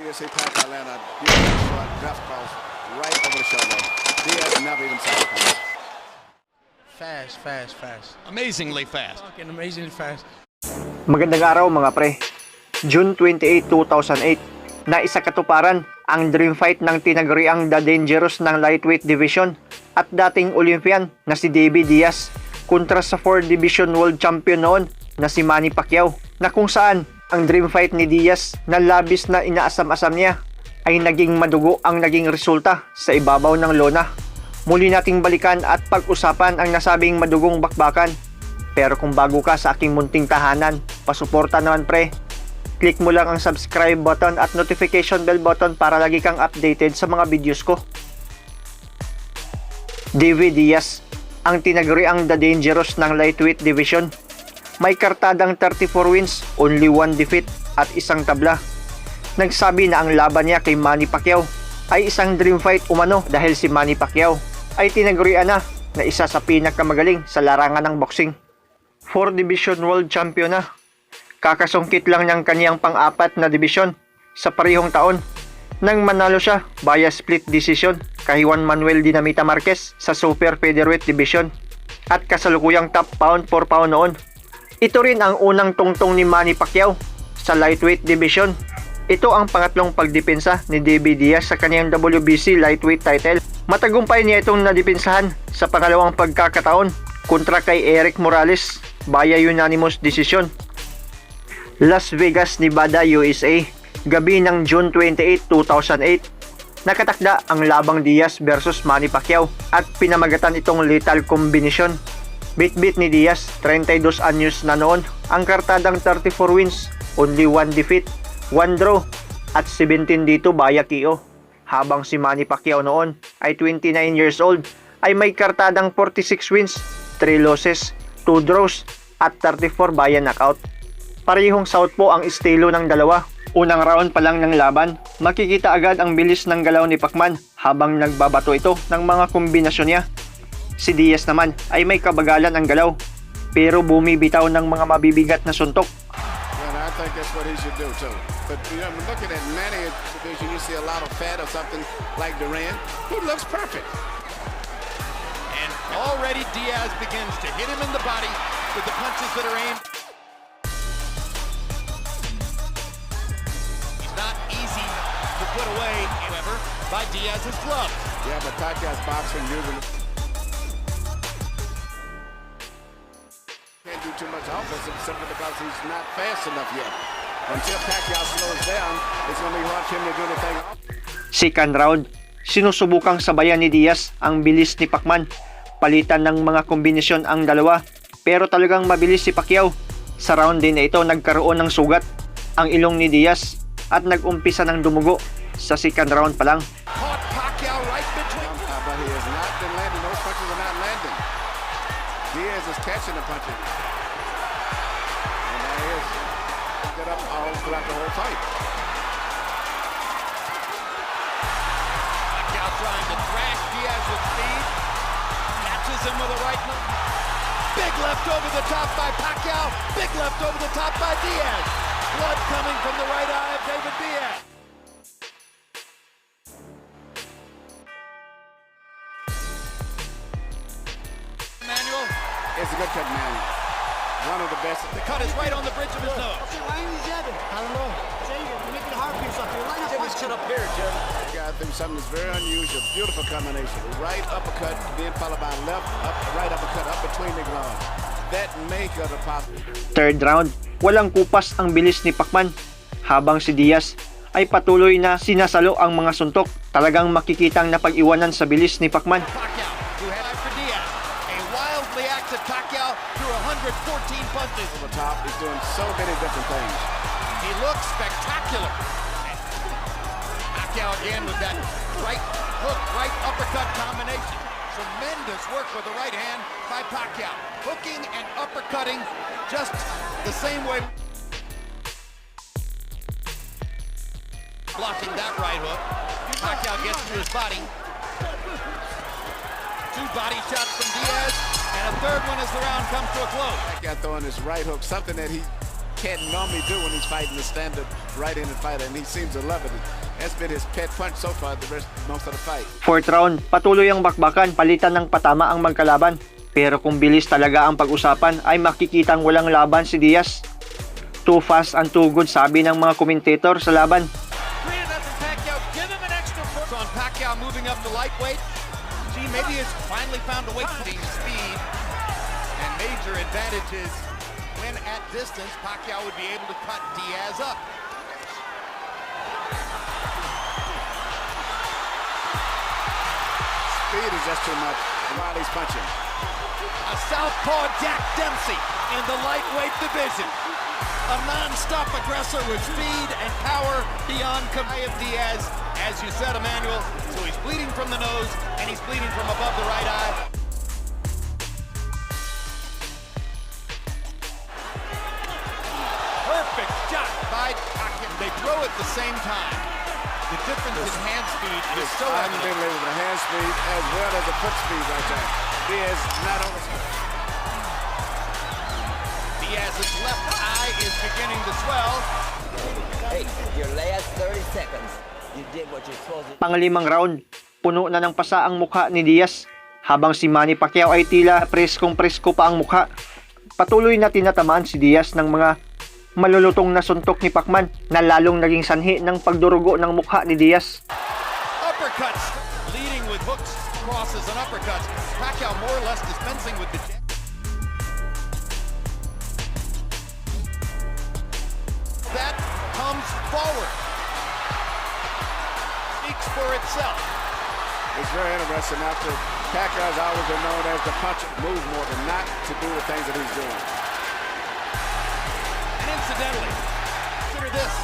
You see Pacquiao land a beautiful short left cross right over the shoulder. Diaz never even saw it coming. Fast, fast, fast. Amazingly fast. Fucking amazingly fast. Magandang araw, mga pre. June 28, 2008, na isakatuparan ang dream fight ng tinaguriang The Dangerous ng lightweight division at dating Olympian na si Davey Diaz kontra sa 4 division world champion noon na si Manny Pacquiao, na kung saan ang dream fight ni Diaz na labis na inaasam-asam niya ay naging madugo ang naging resulta sa ibabaw ng lona. Muli nating balikan at pag-usapan ang nasabing madugong bakbakan, pero kung bago ka sa aking munting tahanan, pasuporta naman, pre. Click mo lang ang subscribe button at notification bell button para lagi kang updated sa mga videos ko. Davey Diaz, ang tinaguriang The Dangerous ng lightweight division. May kartadang 34 wins, only 1 defeat at isang tabla. Nagsabi na ang laban niya kay Manny Pacquiao ay isang dream fight umano dahil si Manny Pacquiao ay tinagurian na na isa sa pinakamagaling sa larangan ng boxing. 4 division world champion na. Kakasungkit lang ng kaniyang pang-apat na division sa parehong taon nang manalo siya via split decision kay Juan Manuel Dinamita Marquez sa Super Featherweight Division at kasalukuyang top pound for pound noon. Ito rin ang unang tungtong ni Manny Pacquiao sa lightweight division. Ito ang pangatlong pagdepensa ni Davey Diaz sa kaniyang WBC lightweight title. Matagumpay niya itong nadepensahan sa pangalawang pagkakataon kontra kay Erik Morales via unanimous decision. Las Vegas, Nevada, USA, gabi ng June 28, 2008. Nakatakda ang labang Diaz versus Manny Pacquiao at pinamagatan itong lethal combination. Bit-bit ni Diaz, 32 anyos na noon, ang kartadang 34 wins, only 1 defeat, 1 draw, at 17 dito via KO. Habang si Manny Pacquiao noon ay 29 years old, ay may kartadang 46 wins, 3 losses, 2 draws, at 34 via knockout. Parehong southpaw ang estilo ng dalawa. Unang round pa lang ng laban, makikita agad ang bilis ng galaw ni Pacman habang nagbabato ito ng mga kombinasyon niya. Si Diaz naman ay may kabagalan ang galaw, pero bumibitaw ng mga mabibigat na suntok. And I think that's what he should do too. But looking at Manny division, you see a lot of fat or something like Duran, who looks perfect. And already Diaz begins to hit him in the body with the punches that are aimed. He's not easy to put away, however, by Diaz's gloves. Yeah, but Pacquiao's boxing usually can't do too much offensive simply because he's not fast enough yet. Until Pacquiao slows down, it's going to be hard for him to do anything. Second round, sinusubukang sabayan ni Diaz ang bilis ni Pacman. Palitan ng mga kombinasyon ang dalawa, pero talagang mabilis si Pacquiao. Sa round din na ito, nagkaroon ng sugat ang ilong ni Diaz at nag-umpisa ng dumugo sa second round pa lang. Caught Pacquiao right between. But he has not been landing. Those punches are not landing. Diaz is catching the punches. And there he is. Get up all throughout the whole fight. Pacquiao trying to thrash Diaz with speed. Catches him with a right hook. Big left over the top by Pacquiao. Big left over the top by Diaz. Blood coming from the right eye of David Diaz. Manuel, It's a good cut, man. One of the best. The cut is right on the bridge of his nose. Why ain't you jabbing? I don't know. Jay, you're making it hard for yourself. You're lining up punches. up here, Jim. Guy threw something that's very unusual. Beautiful combination. Right uppercut, then followed by left, up, right uppercut up between the gloves. That may cut a possible. Third round, walang kupas ang bilis ni Pacman. Habang si Diaz ay patuloy na sinasalo ang mga suntok, talagang makikitang napag-iwanan sa bilis ni Pacman. Pacquiao, who had for Diaz. A wildly active Pacquiao threw 114 punches. Over top. He's doing so many different things. He looks spectacular. Pacquiao again with that right hook, right uppercut combination. Tremendous work with the right hand by Pacquiao. Hooking and uppercutting just the same way. Blocking that right hook. Pacquiao gets to his body. Two body shots from Diaz, and a third one as the round comes to a close. Pacquiao throwing his right hook, something that he can't normally do when he's fighting the standard right-handed fighter, and he seems to love it. That's been his pet punch so far the rest, most of the fight. Fourth round, patuloy ang bakbakan, palitan ng patama ang magkalaban. Pero kung bilis talaga ang pag-usapan ay makikitang walang laban si Diaz. Too fast and too good, sabi ng mga commentator sa laban. 3-0 Pacquiao. Give him an extra foot. On Pacquiao moving up to lightweight. Gee, maybe has finally found a way to speed and major advantages when at distance. Pacquiao would be able to cut Diaz up. Speed is just too much while he's punching. A southpaw Jack Dempsey in the lightweight division. A non-stop aggressor with speed and power beyond compare of Diaz, as you said, Emmanuel. So he's bleeding from the nose and he's bleeding from above the right eye. Perfect shot by Pacquiao. They throw at the same time. The difference in hand speed is so evident. Unbelievable. The hand speed as well as the foot speed right there. Diaz not only Diaz's left eye is beginning to swell. Hey, your last 30 seconds, you did what you're supposed to. Panglimang round, puno na ng pasa ang mukha ni Diaz habang si Manny Pacquiao ay tila preskong presko pa ang mukha. Patuloy na tinatamaan si Diaz ng mga malulutong na suntok ni Pacman na lalong naging sanhi ng pagdurugo ng mukha ni Diaz. Uppercuts, leading with hooks, crosses, and uppercuts. Pacquiao more or less dispensing with the jab. That comes forward. Speaks for itself. It's very interesting after Pacquiao's always been known as the puncher, move more than not to do the things that he's doing. And incidentally, consider this.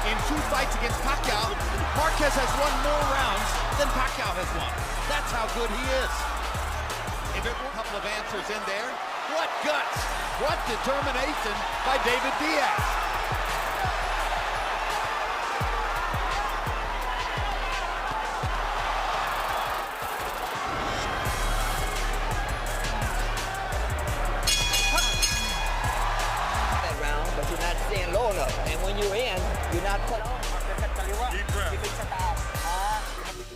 In two fights against Pacquiao, Marquez has won more rounds than Pacquiao has won. That's how good he is. If it were a couple of answers in there, what guts, what determination by David Diaz. That round, but you're not staying low enough. And when you're in, you're not put on.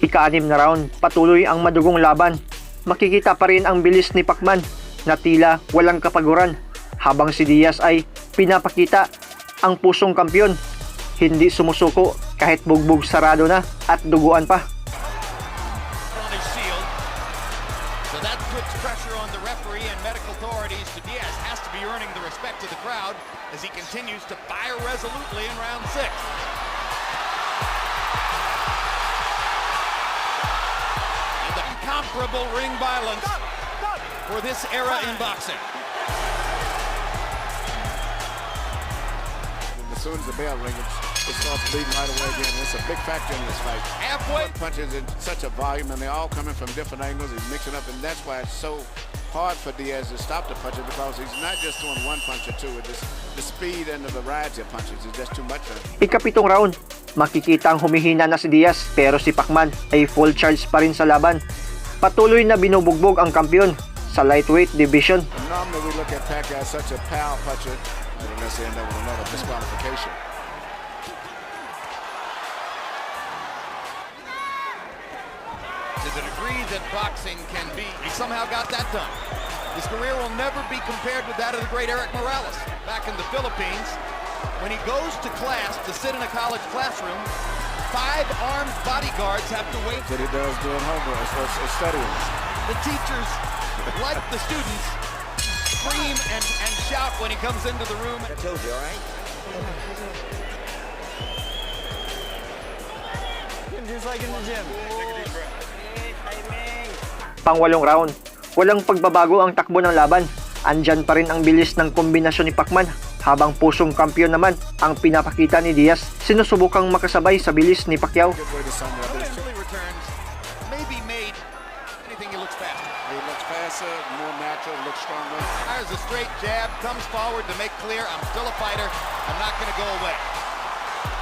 Ika-anim na round, patuloy ang madugong laban. Makikita pa rin ang bilis ni Pacman na tila walang kapaguran habang si Diaz ay pinapakita ang pusong kampiyon. Hindi sumusuko kahit bugbog sarado na at duguan pa. On his shield. So that puts pressure on the referee and medical authorities. To Diaz has to be earning the respect of the crowd as he continues to fire resolutely in round six. And the incomparable ring violence for this era in boxing. And as soon as the bell rings, it starts bleeding right away again. It's a big factor in this fight. Halfway. Punches in such a volume, and they're all coming from different angles. He's mixing up, and that's why it's so hard for Diaz to stop the punches because he's not just doing one punch or two. It's just the speed and the variety of punches is just too much for him. Ikapitong round, makikita ang humihina na si Diaz pero si Pacman ay full charge pa rin sa laban. Patuloy na binubugbog ang kampiyon sa lightweight division. Normally we look at Pacquiao as such a power puncher, unless they end up with another disqualification. To the degree that boxing can be, he somehow got that done. His career will never be compared with that of the great Eric Morales back in the Philippines. When he goes to class to sit in a college classroom, five armed bodyguards have to wait. That he does doing homework or studying. The teachers, like the students, scream and shout when he comes into the room. I told you, all right? Just like in the gym. Pangwalong round, walang pagbabago ang takbo ng laban. Andyan pa rin ang bilis ng kombinasyon ni Pacman habang pusong kampiyon naman ang pinapakita ni Diaz. Sinusubukang makasabay sa bilis ni Pacquiao. Good way to sum it up. It's Really returns may be made anything, he looks faster. He looks faster, more natural, looks stronger. Fires a straight jab, comes forward to make clear, "I'm still a fighter. I'm not going to go away."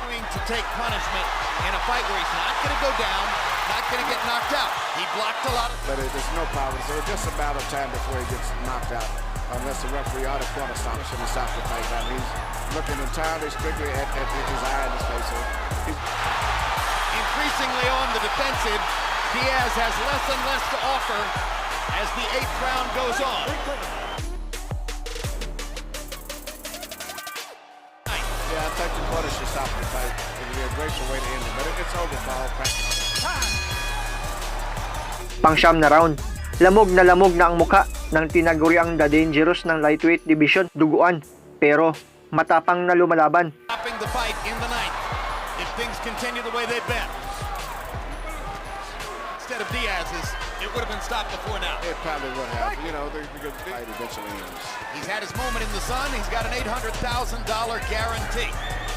Going to take punishment in a fight where he's not going to go down, not going to get knocked out. He blocked a lot of But there's no power, so it's just a matter of time before he gets knocked out. Unless the referee ought to call a stop and stop the fight. Now he's looking entirely strictly at his eye in his face. So he's Increasingly on the defensive, Diaz has less and less to offer as the eighth round goes on. Yeah, I think the quarter should stop the fight. It would be a graceful way to end it, but it's over for all practical. Pangsyam na round, lamog na ang mukha ng tinaguriang The Dangerous ng lightweight division, duguan. Pero matapang na lumalaban. Stopping the fight in the ninth if things continue the way they've been. Instead of Diaz's, it would have been stopped before now. It probably would have, because the fight eventually ends. He's had his moment in the sun. He's got an $800,000 guarantee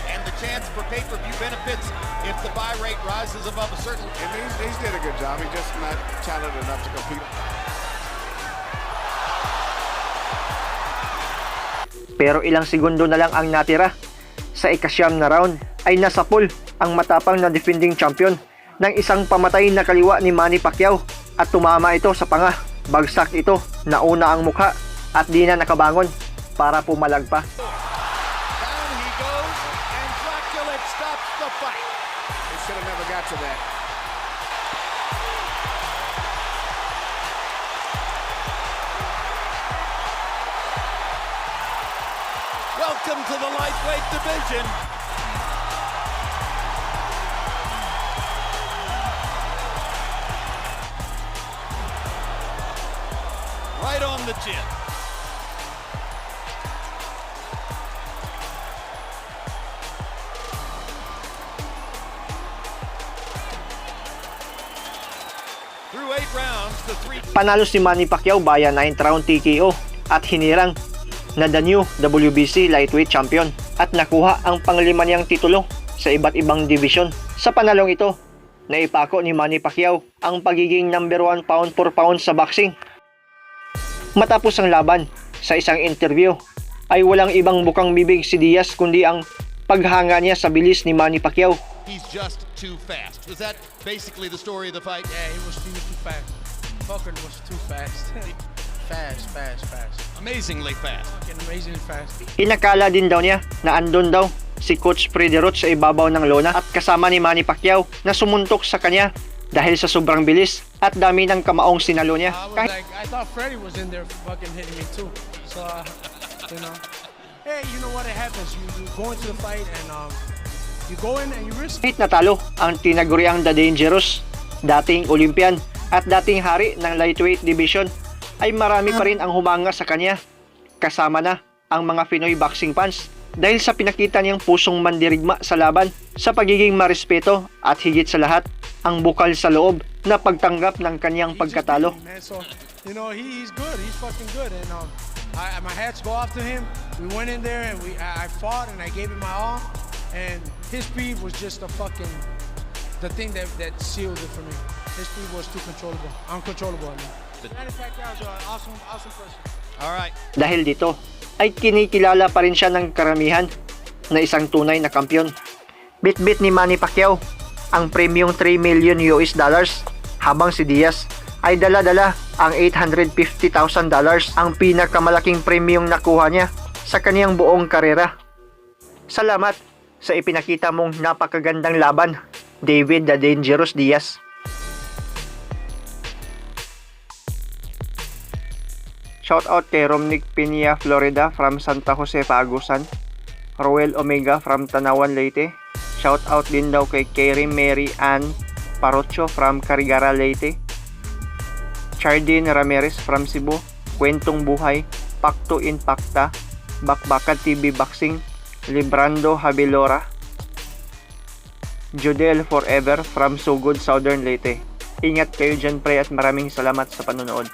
and the chance for pay-per-view benefits if the buy rate rises above a certain. And he's did a good job. He's just not talented enough to compete. Pero ilang segundo na lang ang natira. Sa ikasyam na round ay nasapol ang matapang na defending champion ng isang pamatay na kaliwa ni Manny Pacquiao at tumama ito sa panga. Bagsak ito, nauna ang mukha at di na nakabangon para pumalag pa. Down he goes, and Drakulich stops the fight. It should have never got to that. Welcome to the lightweight division. Right on the chin. Through 8 rounds, the three Panalo si Manny Pacquiao via 9th round TKO at hinirang na the new WBC lightweight champion at nakuha ang panglima niyang titulo sa iba't ibang division. Sa panalong ito, naipako ni Manny Pacquiao ang pagiging number 1 pound for pound sa boxing. Matapos ang laban, sa isang interview, ay walang ibang bukang bibig si Diaz kundi ang paghanga niya sa bilis ni Manny Pacquiao. He's just too fast. Was that basically the story of the fight? Yeah, he was too fast. Fucker was too fast. Fast, fast, fast. Amazingly fast. Fucking amazingly fast. Inakala din daw niya na andun daw si Coach Freddie Roach sa ibabaw ng lona at kasama ni Manny Pacquiao na sumuntok sa kanya dahil sa sobrang bilis at dami ng kamaong sinalo niya. I was Kahit like, I thought Freddie was in there fucking hitting me too. So, hey, you know what? It happens. You go into the fight and you go in and you risk Kahit natalo ang tinaguriang The Dangerous, dating Olympian at dating hari ng lightweight division, ay marami pa rin ang humanga sa kanya. Kasama na ang mga Pinoy boxing fans dahil sa pinakita niyang pusong mandirigma sa laban, sa pagiging marespeto at higit sa lahat, ang bukal sa loob na pagtanggap ng kanyang He just beat pagkatalo. me, man. So, he's good. He's fucking good. And my hats go off to him. We went in there and I fought and I gave him my all. And his speed was just a fucking, the thing that sealed it for me. His speed was too controllable, uncontrollable. I mean. Manny Pacquiao's an awesome, awesome person. All right. Dahil dito ay kinikilala pa rin siya ng karamihan na isang tunay na kampyon. Bit-bit ni Manny Pacquiao ang premyong 3 million US dollars habang si Diaz ay dala-dala ang $850,000, ang pinakamalaking premyong nakuha niya sa kaniyang buong karera. Salamat sa ipinakita mong napakagandang laban, David the Dangerous Diaz. Shoutout kay Romnick Pinia, Florida from Santa Jose, Pagusan. Roel Omega from Tanawan, Leyte. Shoutout din daw kay Kerry Mary Ann Parocho from Carigara, Leyte. Chardin Ramirez from Cebu. Kwentong Buhay, Pakto in Pakta, Bakbakan TV Boxing, Librando Habilora, Jodel Forever from Sugod, Southern Leyte. Ingat kayo dyan, pre, at maraming salamat sa panonood.